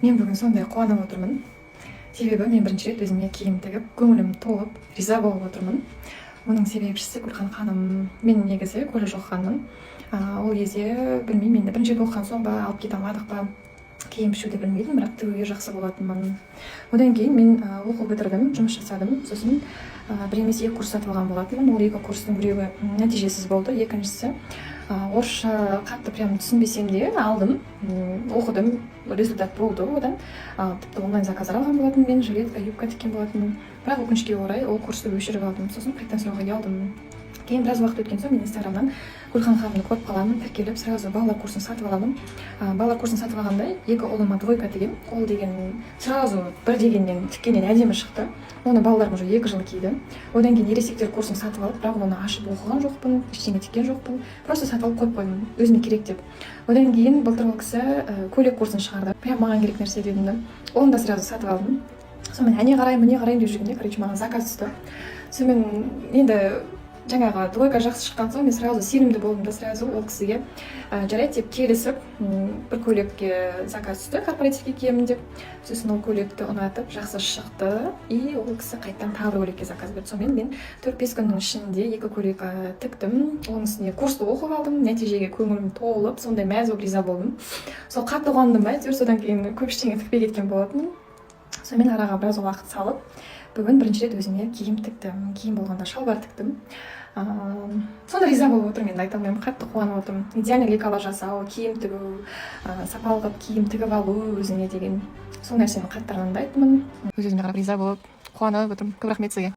Мен бүгін сондай қуанып отырмын, себебі мен бірінші рет өзіме киім тігіп, көңілім толып, риза болып отырмын. Оның себепшісі Гүлхан ханым. Мен негізі колледж оқығанмын. Ол кезде, білмеймін енді, бірінші рет оқыған соң ба, алып кете алмадық па, киім пішуді білмедім, бірақ тігуге жақсы болатынмын. Одан кейін мен оқу бітірдім, жұмыс жасадым. Сосын бір емес, екі курс сатып алған болатынмын. Ол екі курстың біреуі нәтижесіз болды, екіншісі орысша қатты прям түсінбесем де алдым, оқыдым, результат болды одан. Тіпті онлайн заказдар алған болатынмын мен, жилетка, юбка тіккен болатынмын. Бірақ, өкінішке орай, ол курсты өшіріп алдым, сосын қайтадан сұрауға ұялдым. Кейін біраз уақыт өткен соң мен Инстаграмнан Гүлхан ханымды көріп қаламын, тіркеліп, сразу балалар курсын сатып аламын. Балалар курсын сатып алғанда екі ұлыма двойка тігемін. Ол деген сразу бір дегеннен тіккеннен әдемі шықты. Оны балаларым уже 2 жыл киді. Одан кейін ересектер курсын сатып алып, бірақ оны ашып оқыған жоқпын, ештеңе тіккен жоқпын, просто сатып алып қойып қойдым өзіме керек деп. Одан кейін былтыр ол кісі көйлек курсын шығарды. Прям маған керек нәрсе дедім да, оны да сразу сатып алдым. Сонымен әне қараймын, міне қараймын деп жүргенде, короче, маған заказ түсті. Сонымен енді жаңағы двойка жақсы шыққан соң, мен сразу сенімді болдым да, сразу ол кісіге жарайды деп келісіп, бір көйлекке заказ түсті, корпоративке киемін деп. Сосын ол көйлекті ұнатып, жақсы шықты, и ол кісі қайтадан тағы бір көйлекке заказ берді. Сонымен мен 4-5 күннің ішінде екі көйлек тіктім, оның үстіне курсты оқып алдым. Нәтижеге көңілім толып, сондай мәз болып, риза болдым. Сол қатты қуандым ба, әйтеуір. Содан кейін көп ештеңе тікпей кеткен болатынмын. Сонымен араға біраз уақыт салып, бүгін бірінші рет өзіме киім тіктім. Киім болғанда, шалбар тіктім. Сондай риза болып отырмын енді, айта алмаймын, қатты қуанып отырмын. Идеальный лекала жасау, киім тігу, сапалы қылып киім тігіп алу өзіңе деген, сол нәрсені қатты армандайтынмын. Өз өзіме қарап риза болып, қуанып отырмын. Көп рахмет сізге.